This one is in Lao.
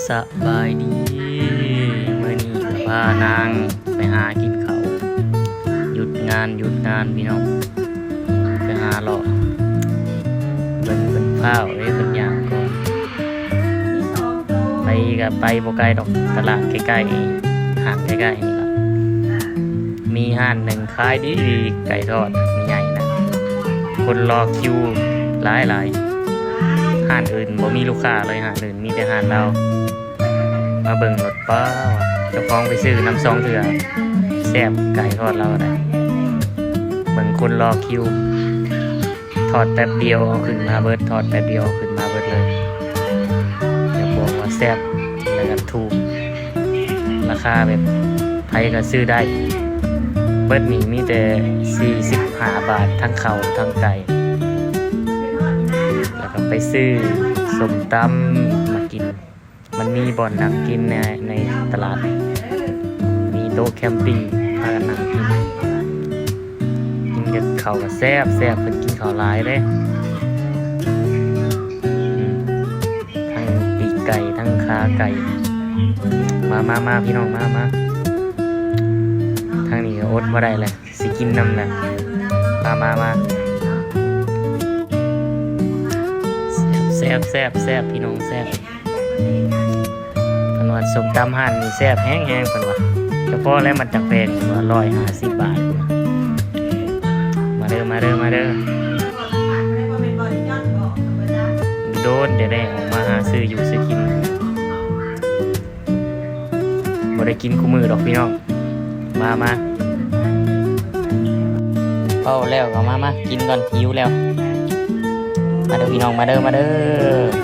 ສະບາຍດີ ມື້ນີ້ພານາງໄປຫາກິນເຂົ້າ ຢຸດງານ ຢຸດງານພີ່ນ້ອງ ໄປຫາເລາະເບິ່ງເພິ່ນຟ້າວເດ້ ເພິ່ນຍ່າງກ່ອນ ໄປກະໄປບໍ່ໄກດອກ ຕະຫຼາດໃກ້ໆ ຮ້ານໃກ້ໆ ນີ້ລະ ມີຮ້ານໜຶ່ງຂາຍດີໆ ໄກ່ທອດແມ່ໃຫຍ່ນະ ຄົນລໍຄິວຫຼາຍໆ ຮ້ານອື່ນບໍ່ມີລູກຄ້າເລີຍ ຮ້ານອື່ນ ມີແຕ່ຮ້ານລາວ ມາເບິ່ງໂລດ ປ້າ ເຈົ້າຂອງໄປຊື້ນຳສອງເທື່ອ ແຊບ ໄກ່ທອດລາວໄດ໋ ເບິ່ງຄົນລໍຄິວ ທອດແປັບດຽວເອົາຂຶ້ນມາເບິດ ທອດແປັບດຽວເອົາຂຶ້ນມາເບິດເລີຍ ແລ້ວບອກວ່າແຊບ ແລ້ວກະຖືກ ລາຄາແບບໃຜກະຊື້ໄດ້ ເບິດນີ້ມີແຕ່ສີ່ສິບຫ້າບາດ ທັງເຂົ້າທັງໄກ່ ແລ້ວກະໄປຊື້ສົ້ມຕຳມາກິນ ມັນມີບ່ອນນັ່ງກິນໃນ ໃນຕະຫຼາດ ມີໂຕະແຄມປິງ ພາກັນນັ່ງກິນ ກິນກັບເຂົ້າກະແຊບ ແຊບ ເພິ່ນກິນເຂົ້າຫຼາຍເດ້ ອືມ ທັງປີກໄກ່ ທັງຂາໄກ່ ມາ ມາ ມາ ພີ່ນ້ອງ ມາ ມາ ທາງນີ້ກະອົດບໍ່ໄດ້ແຫຼະ ຊິກິນນຳແຫຼະ ມາ ມາ ມາ ແຊບ ແຊບ ແຊບ ພີ່ນ້ອງ ແຊບ ເພິ່ນວ່າສົ້ມຕຳຮ້ານນີ້ແຊບແຮງໆ ເພິ່ນວ່າ ສະເພາະແລ້ວມັນຈັ່ງແພງ ເພິ່ນວ່າຮ້ອຍຫ້າສິບບາດ ມາເດີ ມາເດີ ມາເດີ ໂດນແຕ່ໄດ້ອອກມາຫາຊື້ຢູ່ຊື້ກິນ ບໍ່ໄດ້ກິນຄູ່ມື້ດອກພີ່ນ້ອງ ມາ ມາ ເວົ້າແລ້ວກະມາ ມາກິນກ່ອນ ຫິວແລ້ວ ມາເດີພີ່ນ້ອງ ມາເດີ ມາເດີ.